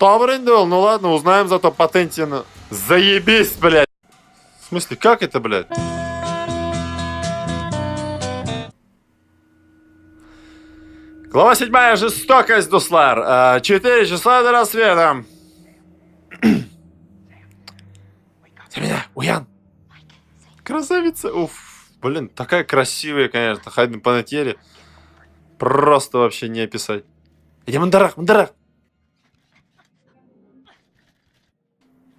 Табыр инде ул, ну ладно, узнаем зато патентины. Заебись, блядь. В смысле, как это, блядь? Глава 7. Жестокость, дуслар. 4 часа до рассвета. Меня, Уян. Красавица. Уф. Блин, такая красивая, конечно. Хайден Панетьери. Просто вообще не описать. Иди, мондарак, мондарак.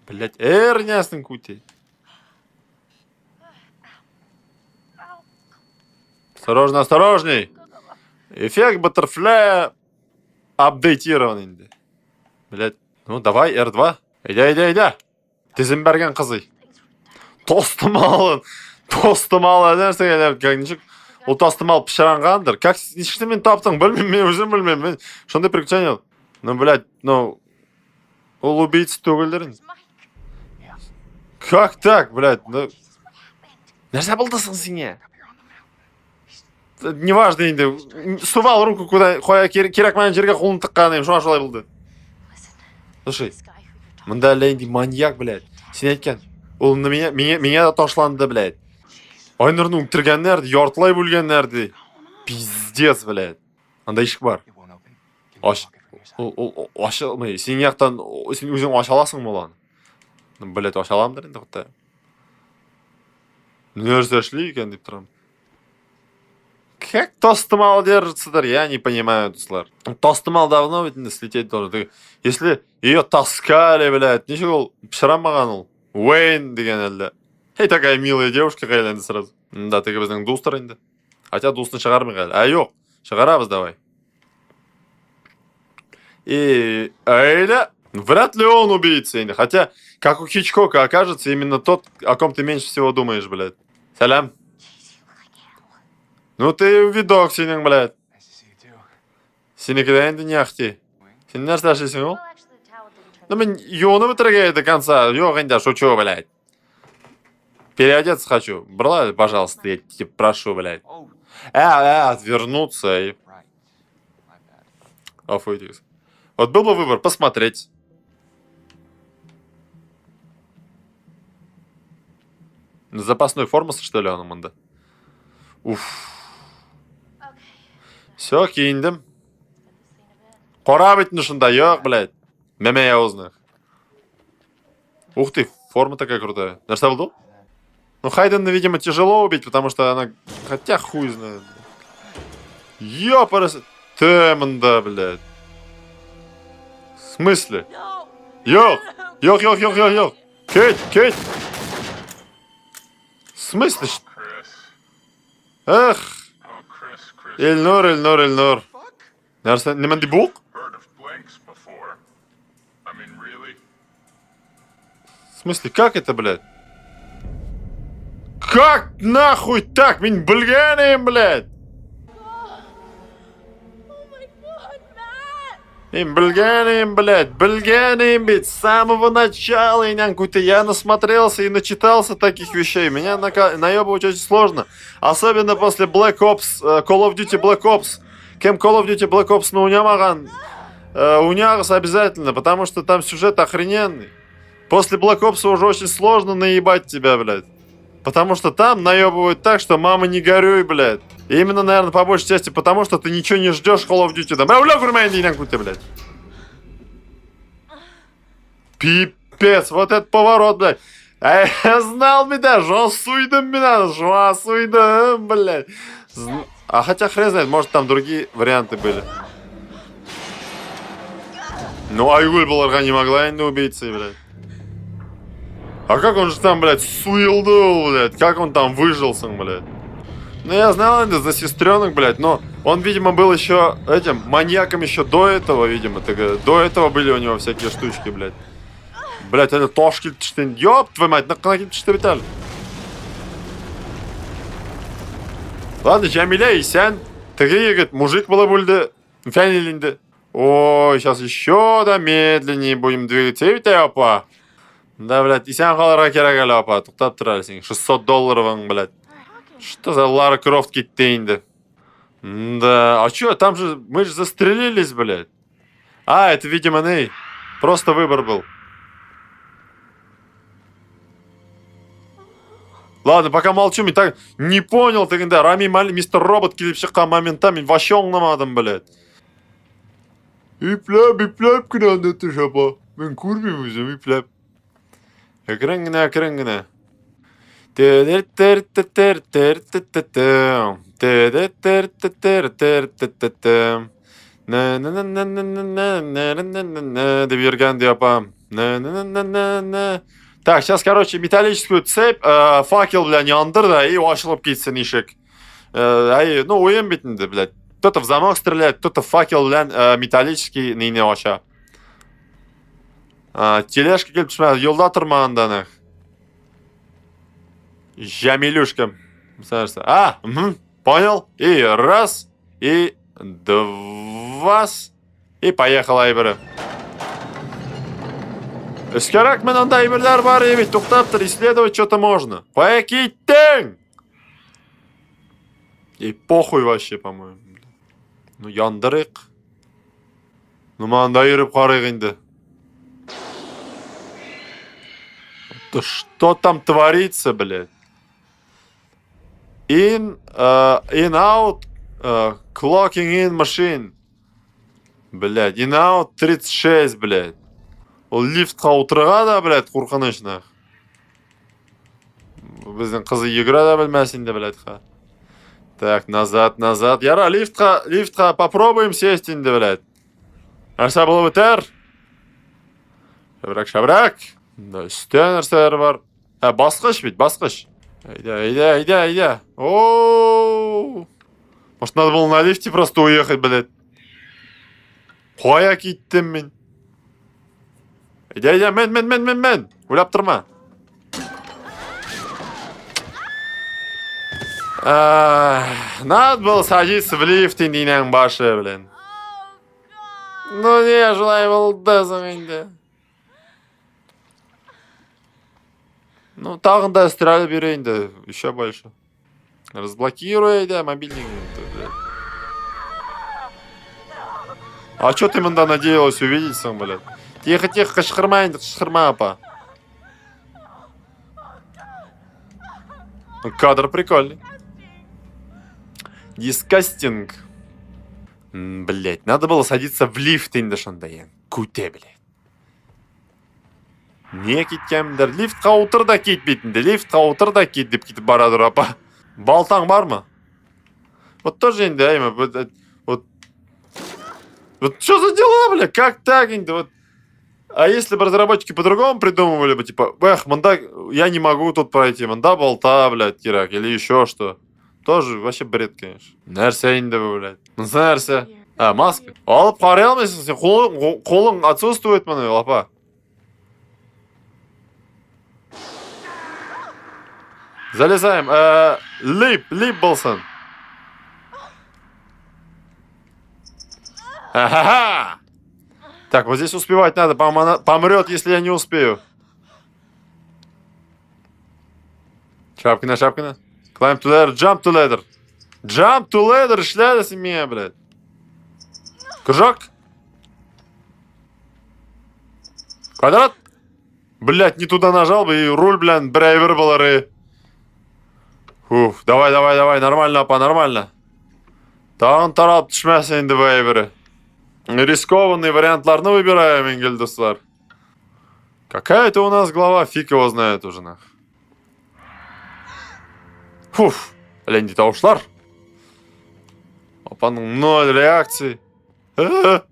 Блять, эрнясның күте. Осторожно, осторожней. Эффект баттерфляя апдейтирован инде. Блять, ну давай, R2. Әйдә, әйдә, әйдә. Тезен бәргән кызый. Тостымалын. Тостымал нәрсәгә әйләнеп, ничек ул тастымал пычрангандыр. Как ничек син мине таптың? Белмим, мин үзем белмим. Мин шундый приключение. Ну, блядь, ну ул убийца түгелдер инде. Как так, блядь? Ну нәрсә булды соң сиңа? Неважно инде. Сувал руку куда кая кирәкмәгән җиргә кулын тыккан идем, шуңа шулай булды. Слушай, монда әллә инде маньяк, блядь. Син әйткән. Ул на меня, меня, меня да ташланды, блядь. Айнурны үтергәннәр, яртылай бүлгәннәр ди. Пиздец, блядь. Анда ишек бар. Ач. Ул ул ачылмый. Син яктан син үзең ача аласыңмы ул аны? Ну, блядь, ача аламдыр инде хәтта. Нәрсә эшли икән дип торам. Как тостымал держится, я не понимаю, дуслар. Тостымал давно ведь слететь должен. Ты, если ее таскали, блядь, ничек ул пычранмаган ул. Уэйн дигән әллә. Эй, такая милая девушка әйләнде сразу. Да, теге безнең дустыр инде. Хотя дусны чыгармыйк әле. Ә юк, чыгарабыз давай. И әйдә, вряд ли он убийца инде. Хотя, как у Хичкока, окажется именно тот, о ком ты меньше всего думаешь, блядь. Сәлам. Ну ты видок синең, блядь. Синеке дә инде не ахти. Син нәрсә эшлисең ул? Ну мин юынып бетерергә до конца. Юк инде, шучу, блядь. Переодеться хочу. Брала, пожалуйста, я тебя прошу, блядь. Отвернуться и... Гафу итегез. Вот был бы выбор посмотреть. Запасной формасы, что ли, аның монда? Уф. Все, киендем. Кара бит шунда, юк, блядь. Мәмә явызны. Ух ты, форма такая крутая. Нәрсә булды? Ну, Хайдена, видимо, тяжело убить, потому что она... Хотя хуй знает. Ёпарас... Ты монда, блядь. В смысле? Юк! Юк, юк, юк, юк, юк! Кит, кит! В смысле? Эх! Эльнур, Эльнур, Эльнур. Нәрсә, нимә дип бук? В смысле, как это, блядь? Как нахуй так? Мин белгәнем, блядь! Мин белгәнем, блядь, белгәнем бит, с самого начала, инәң күте, я насмотрелся и начитался таких вещей, меня наебывать очень сложно, особенно после Black Ops, Call of Duty Black Ops, кем Call of Duty Black Ops уйнамаган, уйнагыз обязательно, потому что там сюжет охрененный. После Black Ops уже очень сложно наебать тебя, блядь. Потому что там наебывают так, что мама не горюй, блядь. И именно, наверное, по большей части потому, что ты ничего не ждешь Call of Duty. Там, бля, бля, блядь. Пипец, вот этот поворот, блядь. А я знал меня, суйдым меня, суйдым, блядь. А хотя хрен знает, может, там другие варианты были. Ну, Айгуль булырга не могла инде убийцей, блядь. А как он же там, блядь, суелдул, блядь? Как он там выжил, сын, блядь? Ну, я знал это за сестренок, блядь, но он, видимо, был еще этим маньяком еще до этого, видимо. Так, до этого были у него всякие штучки, блядь. Блядь, это таш килеп төште. Ёб твою мать, нык кына килеп төште бит әле. Ладно, Джамиля исән. Теге егет мужик булып үлде. Фәнил инде. Ой, сейчас еще да медленнее будем двигаться. Бит апа. Да, блядь, исән калырга кирәк әле, апа. Туктап тор әле син. 600 долларовың, блядь. Что за Лара Крофт китте инде? Да, а чё, там же, мы же застрелились, блядь. А, это, видимо, Ней. Просто выбор был. Ладно, пока молчу, мин так не понял тегендә Рами Мали, мистер Робот килеп чыккан моментта мин вообще аңламадым, блядь. Ипләп, ипләп кенә анда төш, апа. Мин күрмим үзем, ипләп. Әкрен генә, әкрен генә. Дип йөргән ди апам. Так, сейчас, короче, металлическую цепь факел белән яндыр да и ачылып китсен ишек. Әй, ну уен бит инде, блядь. Кто-то в замок стреляет, кто-то факел белән металлический нине ача. Тележка килеп төшмәде, юлда торма анда нах. Җәмилюшка. Нәрсә? А, угу, понял. И раз, и два, и поехала әйбере. Өскәрәк мен анда әйберләр бар бит, туктап тор, исследовать что-то можно. Кая киттең? И похуй вообще, по-моему. Ну, яндырыйк. Ну, монда йөреп карыйк инде. Да что там творится, блядь? In, in out, clocking in machine. Блядь, in out 36, блядь. Ул лифтка утырырга да, блядь, куркыныч нах. Безнең кызы йөгерә дә белмәс инде, блядь, ха. Так, назад, назад. Яра, лифтка, лифтка попробуем сесть инде, блядь. Нәрсә булып бетәр? Шәбрәк, шәбрәк. Да, өстә нәрсәләр бар. Ә, баскыч бит, баскыч. Әйдә, әйдә, әйдә, әйдә. О! Может, надо было на лифте просто уехать, блядь. Кая киттем мин? Әйдә, әйдә, мен, мен, мен, мен, мен. Уйлап торма. Надо было садиться в лифт инде инәң башы, блин. Ну не, шулай булды соң инде. Ну, тагын да өстерәлеп йөри инде, еще больше. Разблокируй, әйдә, мобильник. А что ты монда надеялась увидеть соң, блядь? Тихо, тихо, кычкырма инде, кычкырма, апа. Ну, кадр прикольный. Дискастинг. Блять, надо было садиться в лифт инде шунда, күте, блядь. Не киткәндер? Лифтка утыр да кит бит инде. Лифтка утыр да кит дип китеп барадыр апа. Балтаң бармы? Вот тоже инде, әйме, вот, вот, вот что за дела, бля, как так инде, вот. А если бы разработчики по-другому придумывали бы, типа, эх, монда, я не могу тут пройти, монда балта, блядь, кирәк, или еще что. Тоже вообще бред, конечно. Нәрсә инде бу, блядь? Нәрсә? А, маска. Алып карый алмыйсың син, кулың, кулың отсутствует моны, апа. Залезаем. Лип, лип булсын. Ага! Так, вот здесь успевать надо, по-моему, она помрет, если я не успею. Шапкина, Шапкина. Climb to ladder, jump to ladder. Jump to ladder, эшләде син миңа, блядь. Кружок. Квадрат. Блядь, не туда нажал бы, и руль, блядь, бер әйбер булыр. И. Уф, давай, давай, давай, нормально, апа, нормально. Тагын таралып төшмәсен инде бу әйбере. Рискованный вариантларны выбираем, Ингель дуслар. Какая это у нас глава, фиг его знает уже, нах. Фуф, нинди тавышлар. Апаның ноль реакции. Кая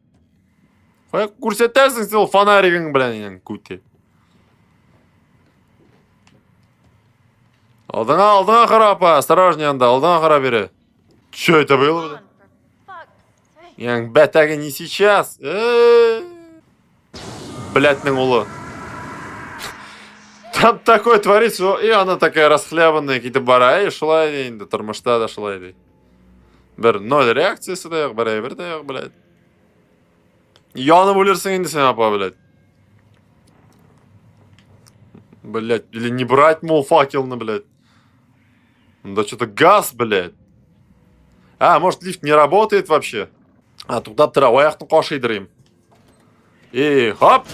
күрсәтәсең син ул фонаригың белән инәң күте. Алдыңа, алдыңа кара, апа, осторожнее анда, алдыңа кара бире. Че это было? Яң бәтәге не сейчас. Блядьның улы. Там такое творится, и она такая расхлябанная, китеп бара, эй, шулай ди инде, тормышта да шулай ди. Бер ноль реакциясе дә юк, бер әйбер дә юк, блядь. Янып үлерсең инде син, апа, блядь. Блядь, или не брать, мол, факелны, блядь. Да что-то газ, блядь. А, может, лифт не работает вообще? А, туктап тора, аякны кашыйдырыйм. И хоп!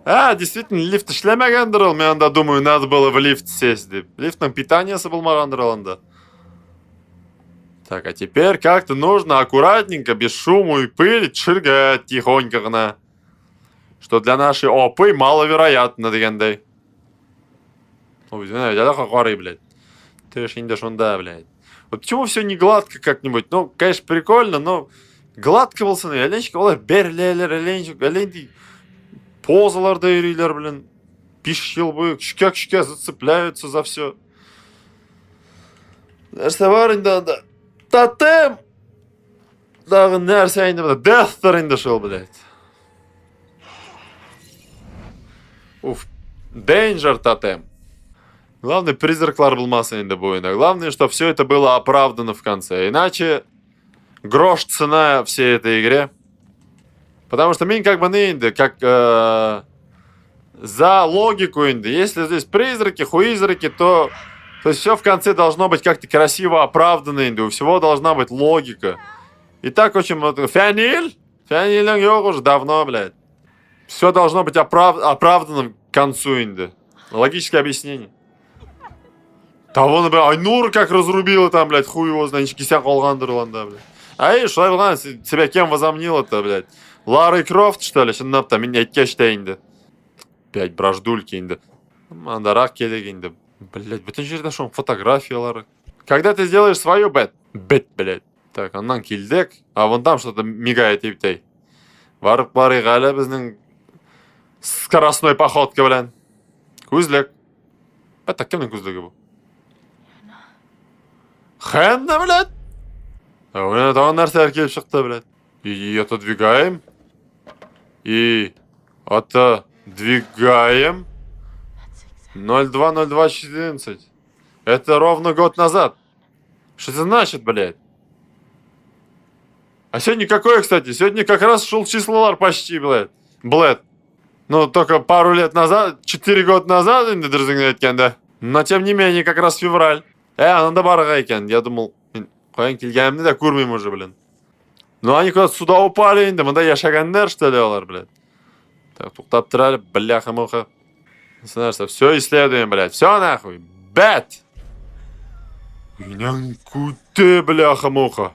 А, действительно, лифт эшләмәгәндер ул. Мин анда думаю, надо было в лифт сесть дип. Лифтның питаниесе булмагандыр ул анда. Так, а теперь как-то нужно аккуратненько, без шуму и пыли, төшергә тихонько гына. Что для нашей ОП маловероятно дигәндәй. Ой, извиняюсь, я карый, блядь. Ты ж инде шунда, блядь. Вот почему все не гладко как-нибудь? Ну, конечно, прикольно, но гладко булсын. Әллә ничек алар бәреләләр, әллә ничек, әллә нинди позаларда йөриләр, блин. 5 ел буе көчкә-көчкә зацепляются за все. Нәрсә бар инде анда? Тотем! Тагын нәрсә инде монда? Deathтыр инде шул, блядь. Уф, Danger тотем. Главное, призраклар булмасын инде бу уенда. Главное, чтобы все это было оправдано в конце. Иначе грош цена всей этой игре. Потому что мин как бы не инде, как за логику инде. Если здесь призраки, хуизраки, то все в конце должно быть как-то красиво оправдано инде. У всего должна быть логика. И так очень много... Фәнил? Фәнилнең юк уже давно, блядь. Все должно быть оправдано к концу инде. Логическое объяснение. Того, бля, Айнур как разрубила там, блядь, хуй его знает, ничек исән калгандыр ул анда, блядь. Ай, шулай булган, себя кем возомнила-то, блядь? Лара Крофт, что ли, чынлап та, мин әйткәч тә инде. Пять браждульки инде. Андарак килик инде. Блядь, бөтен җирдә шуның фотографияләре. Когда ты сделаешь свою, бет? Бет, блядь. Так, аннан килдек. А вон там что-то мигает, иптәй. Барып барыйк әле безнең скоростной походка белән. Күзлек. Это кемнең күзлеге бу? Хэнна, блядь? А у меня тагын нәрсәләр килеп чыкты, блядь. И отодвигаем. И отодвигаем. 02.02.14. Это ровно год назад. Что это значит, блядь? А сегодня какое, кстати? Сегодня как раз шел числолар почти, блядь. Блядь. Ну, только пару лет назад, 4 года назад, инде дөресен әйткәндә. Но тем не менее, как раз февраль. Анда барырга икән. Я думал, мин каян килгәнемне дә күрмим уже, блин. Ну, они куда-то сюда упали инде. Монда яшәгәннәр, что ли, алар, блядь. Так, туктап тор әле, бляха-муха. Нәрсә, все исследуем, блядь. Все нахуй. Бәт! Инәң күте, бляха-муха.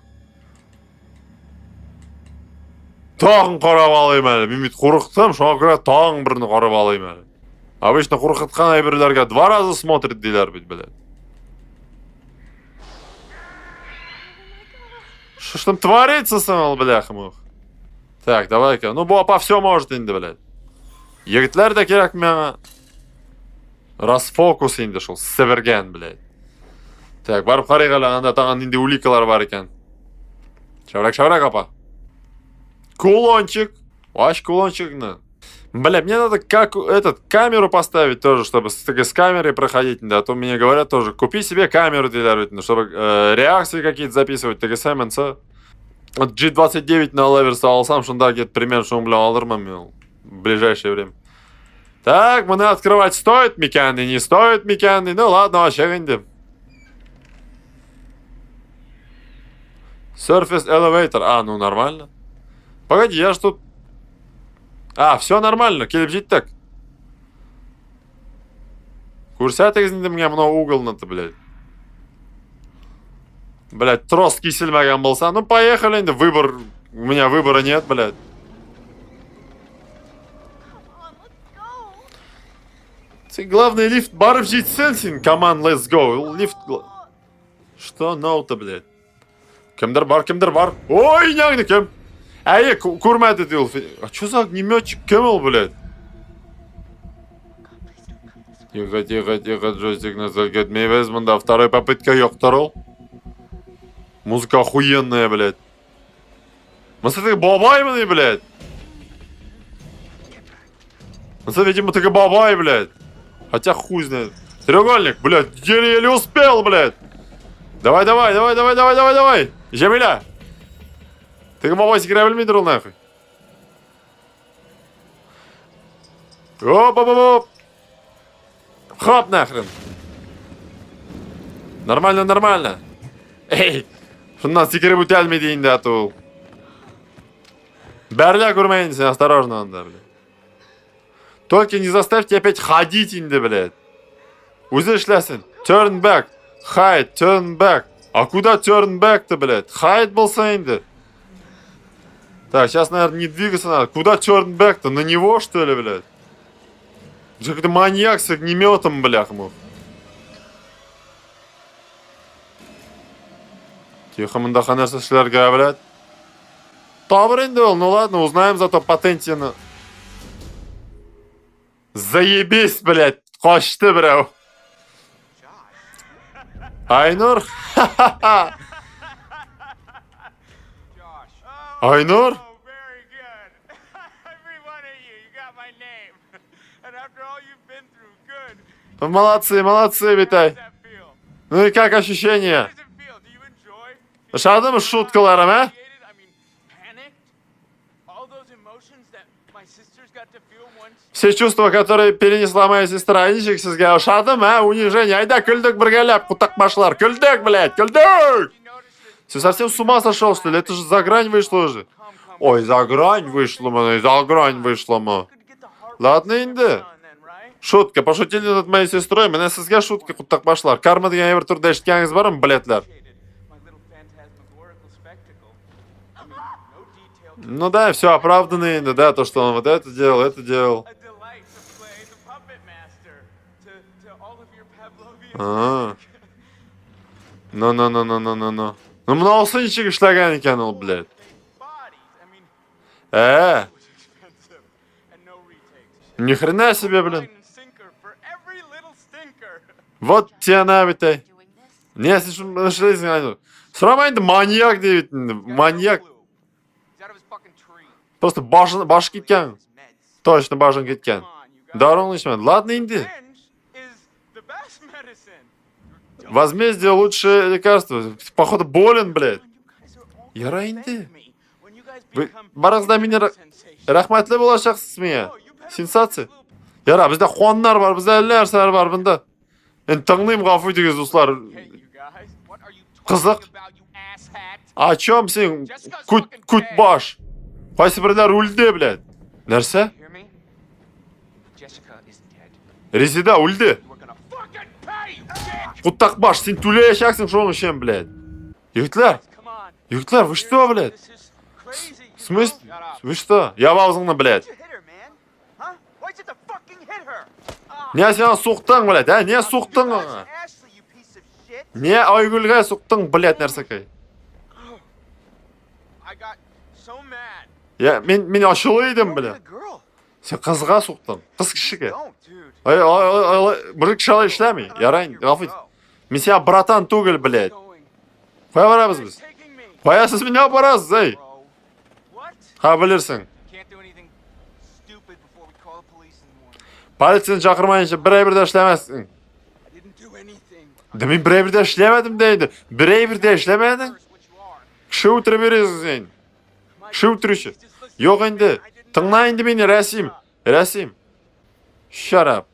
Тагын карап алыйм әле. Мин бит курыктым, шуңа күрә тагын берне карап алыйм әле. Обычно куркыткан әйберләргә два раза смотрит диләр бит, блядь. Что ж там творится соң ул, бляха-муха? Так, давай-ка. Ну, бу апа все может инде, блядь. Егетләр дә кирәк миңа. Расфокус инде шул, себергән, блядь. Так, барып карыйк әле, анда тагын нинди уликалар бар икән. Шәбрәк, шәбрәк, апа. Кулончик. Ач кулончикны. Бля, мне надо как этот камеру поставить тоже, чтобы с камерой проходить, да, а то мне говорят тоже, купи себе камеру, диләр, чтобы реакции какие-то записывать, ТГСМ, НЦ. Вот G29 на леверс алсам, шунда где-то примерно шуның белән алырмын мин в ближайшее время. Так, моны открывать стоит микән, не стоит микән, ну ладно, вообще инде. Surface Elevator, а, ну нормально. Погоди, я ж тут... А, все нормально, килеп җиттек. Күрсәтегез инде миңа моны уголны-то, блядь. Блядь, трос киселмәгән булса, ну поехали инде, выбор, у меня выбора нет, блядь. Син главный лифт барып җитсен син, come on, let's go. Лифт... Что no-то, блядь? Кемдер бар, кемдер бар. Ой, инәңне кем? Әйе, күрмәде ди ул. А что за огнеметчик? Кем ул, блядь? Тихо, тихо, тихо, джойстик назад кетмибез. Монда второй попытка юктыр ул. Музыка охуенная, блядь. Монысы теге бабаймыни, блядь? Монысы, видимо, теге бабай, блядь. Хотя хуй знает. Треугольник, блядь, еле-еле успел, блядь. Давай, давай, давай, давай, давай, давай, давай. Җәмилә. Теге бабай сикерә белмидер ул нахуй. Оп, оп, оп, оп. Хоп нахрен. Нормально, нормально. Эй, шуннан сикереп үтә алмый инде аты ул. Бәрелә күрмә инде син, осторожно анда, блядь. Только не заставьте опять ходить инде, блядь. Үзе эшләсен. Turn back. Hide, turn back. А куда turn back-то, блядь? Hide булса инде. Так, сейчас, наверное, не двигаться надо. Куда turn back-то? На него, что ли, блядь? Это какой-то маньяк с огнеметом, блях, мух. Тихо, монда нәрсә эшләргә, блядь. Табыр инде ул, ну ладно, узнаем зато патентины. Заебись, блядь, качты берәү. Айнур? Айнур? Молодцы, молодцы, Витай. Ну и как ощущения? Ошадымы шуткаларым, ә? Все чувства, которые перенесла моя сестра, ничек сезгә ошадымы, ә? Унижение. Айда көлдек бергәләп, кутакбашлар. Көлдек, блядь, көлдек! Ты совсем с ума сошел, что ли? Это же за грань вышло уже. Ой, за грань вышло, мы, за грань вышло, мы. Ладно инде. Шутка, пошутили над моей сестрой, менә сезгә шутка, кутакбашлар. Карма дигән әйбер турында ишеткәнегез бармы, блядьләр? Ну да, все оправдано инде, да, то, что он вот это делал, это делал. А. Ну, ну, ну, ну, ну, ну, ну. Ну, монысы ничек эшләгән икән ул, блядь? Э. Ни хрена себе, блин. Вот тебе на бит, әй. Не, син шуны эшлисең, Айнур. Сорама инде, маньяк ди бит инде, маньяк. Просто башын, башы киткән. Точно башың киткән. Даруың эчмәде. Ладно инде. Возмездие лучшее лекарство. Походу болен, блядь. Ярар инде. Вы барыгыз да мине рәхмәтле булачаксыз миңа. Сенсация. Ярар, бездә каннар бар, бездә әллә нәрсәләр бар монда. Инде тыңлыйм, гафу итегез, дуслар. Кызык. О чем син, күт, күт баш? Кайсы берләр үлде, блядь? Нәрсә? Резида үлде. Кутак баш, син түләячәксең шуның өчен, блядь. Егетләр, егетләр, вы что, блядь? В смысле? Вы что? Яп авызыңны, блядь. Не син суктың, блядь, ә? Не суктың аңа? Не Айгөлгә суктың, блядь, нәрсәкәй? Я, мин, мин ачулы идем, блядь. Син кызга суктың, кыз кешегә. Ай, ай, ай, ай, бер кеше алай эшләми. Ярай, гафу ит. Мин сиңа братан түгел, блядь. Кая барабыз без? Кая сез мине алып барасыз, эй? Ха, белерсең. Полицияне чакырмаенча бер әйбер дә эшләмәссең. Да мин бер әйбер дә эшләмәдем дә инде. Бер әйбер дә эшләмәдең? Кеше үтереп йөрисең син. Кеше үтерүче. Юк инде. Тыңла инде мине, Рәсим. Рәсим. Shut up.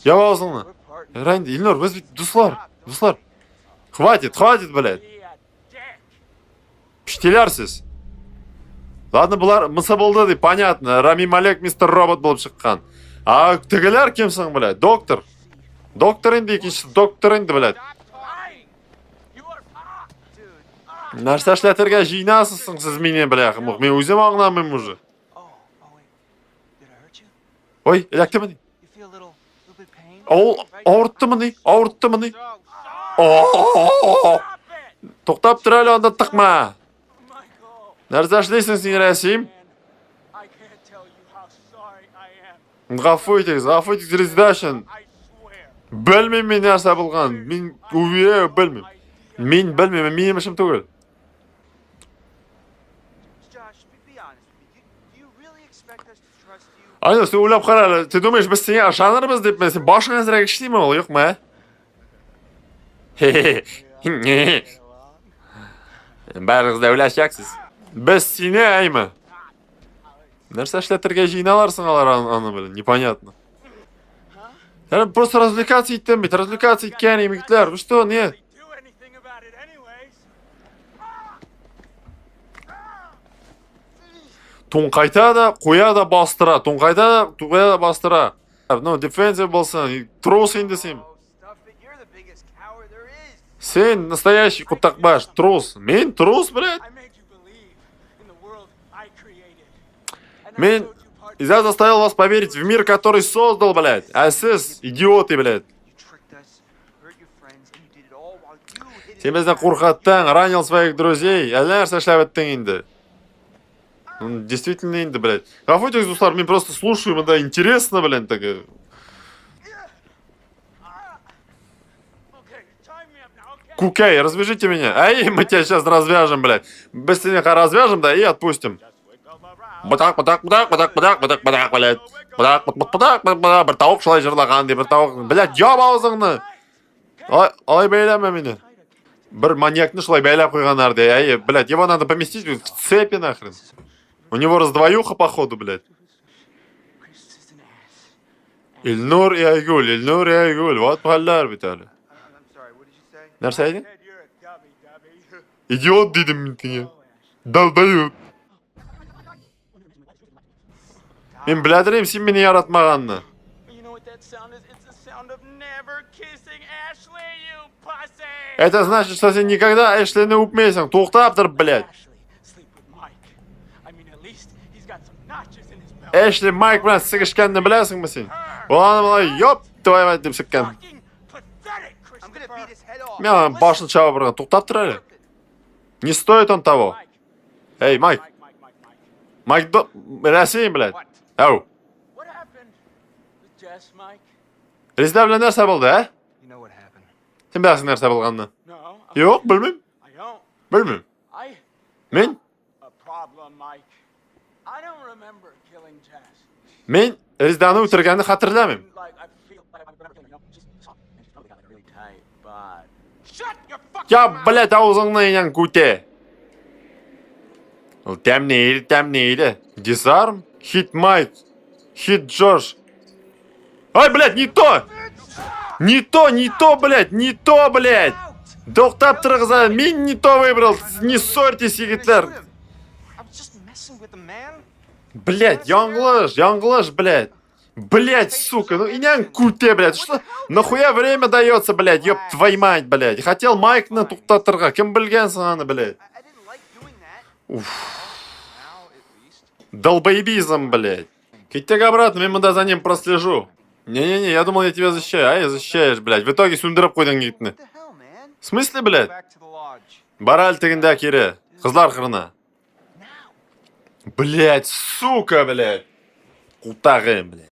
Яп авызыңны. Рәнди, Илнур, без бит дуслар. Дуслар. Хватит, хватит, блядь. Пиштеләр сез. Ладно, болар мысы булды ди, понятно. Рами Малек мистер робот булып чыккан. А тегеләр кем соң, блядь? Доктор. Доктор инде икенче доктор инде, блядь. Нәрсә эшләтергә җыенасыз соң сез мине, бля? Мин үзем аңламыйм уже. Ой, эләктемени? Ул авырттымыни? Авырттымыни? Туктап тор әле анда тыкма. Нәрсә эшлисең син, Рәсим? Гафу итегез, гафу итегез, Резеда өчен. Белмим мин нәрсә булган. Мин уверяю, белмим. Мин белмим, минем эшем түгел. Айнур, син уйлап кара әле. Ты думаешь, без сиңа ышанырбыз дип, син башың әзрәк эшлиме ул, юкмы, ә? Барыгыз да үләчәксез. Без сине, әйме? Нәрсә эшләтергә җыеналар соң алар аны белән, непонятно. Я просто развлекаться иттем бит, развлекаться иткән егетләр. Вы что, нет? Туңкайта да, куя да бастыра, туңкайта да, куя да бастыра. Ну, defensive булсын, трус инде син. Син настоящий кутакбаш, трус. Мин трус, блядь? Мин я заставил вас поверить в мир, который создал, блядь. А сез, идиоты, блядь. Син безне куркыттың, ранил своих друзей. Әллә нәрсә эшләп беттең инде. Ну, действительно инде, блядь. Гафу итегез, дуслар, мин просто слушаю, монда интересно, блин, так. Кукай, развяжите меня. Ай, мы тебя сейчас развяжем, блядь. Быстренько развяжем, да, и отпустим. Бытак, бытак, бытак, бытак, бытак, бытак, бытак, блядь. Бытак, бытак, бытак, бытак, бер тавык шулай җырлаган ди, бер тавык. Блядь, яп авызыңны. Ай, ай бәйләмә мине. Бер маньякны шулай бәйләп куйганнар ди. Әй, блядь, его надо поместить в цепи нахрен. У него раздвоюха, походу, блядь. Илнур и Айгүл, Илнур и Айгүл, вот хәлләр бит әле. Нәрсә әйдең? Идиот дидем мин сиңа. Долбоеб. Мин беләдер син мине яратмаганны. Это значит, что син никогда Эшлини үпмәйсең. Туктап тор, блядь. Эшли Майк белән сигешкәнне беләсеңме син? Ул аны болай, ёп, твою мать дип сиккән. Мин аның башын чабып ырган. Туктап тор әле. Не стоит он того. Эй, Майк. Майк, до... Рәсим, блядь. Әу. Резидә белән нәрсә булды, ә? Син беләсең нәрсә булганны. Юк, белмим. Белмим. Мин? Мин Резиданы үтергәнне хәтерләмим. Я, блядь, авызыңны инәң күте. Ул тәмле иде, тәмле иде. Дизарм, хит Майк, хит Джордж. Ай, блядь, не то! Не то, не то, блядь, не то, блядь! Туктап торыгыз әле, мин не то выбрал, не ссорьтесь, егетләр. Блядь, яңлыш, яңлыш, блядь. Блядь, сука, ну инәң күте, блядь. Что? Нахуя время дается, блядь, ёб твою мать, блядь. Хотел Майкны туктатырга, кем белгән соң аны, блядь. Уф. Долбоебизм, блядь. Киттек обратно, мин монда за ним прослежу. Не-не-не, я думал, я тебя защищаю. Ай, защищаешь, блядь. В итоге сүндереп куйдың егетне. В смысле, блядь? Бар әле тегендә кире. Кызлар кырына. Блядь, сука, блядь. Кутагым, блядь.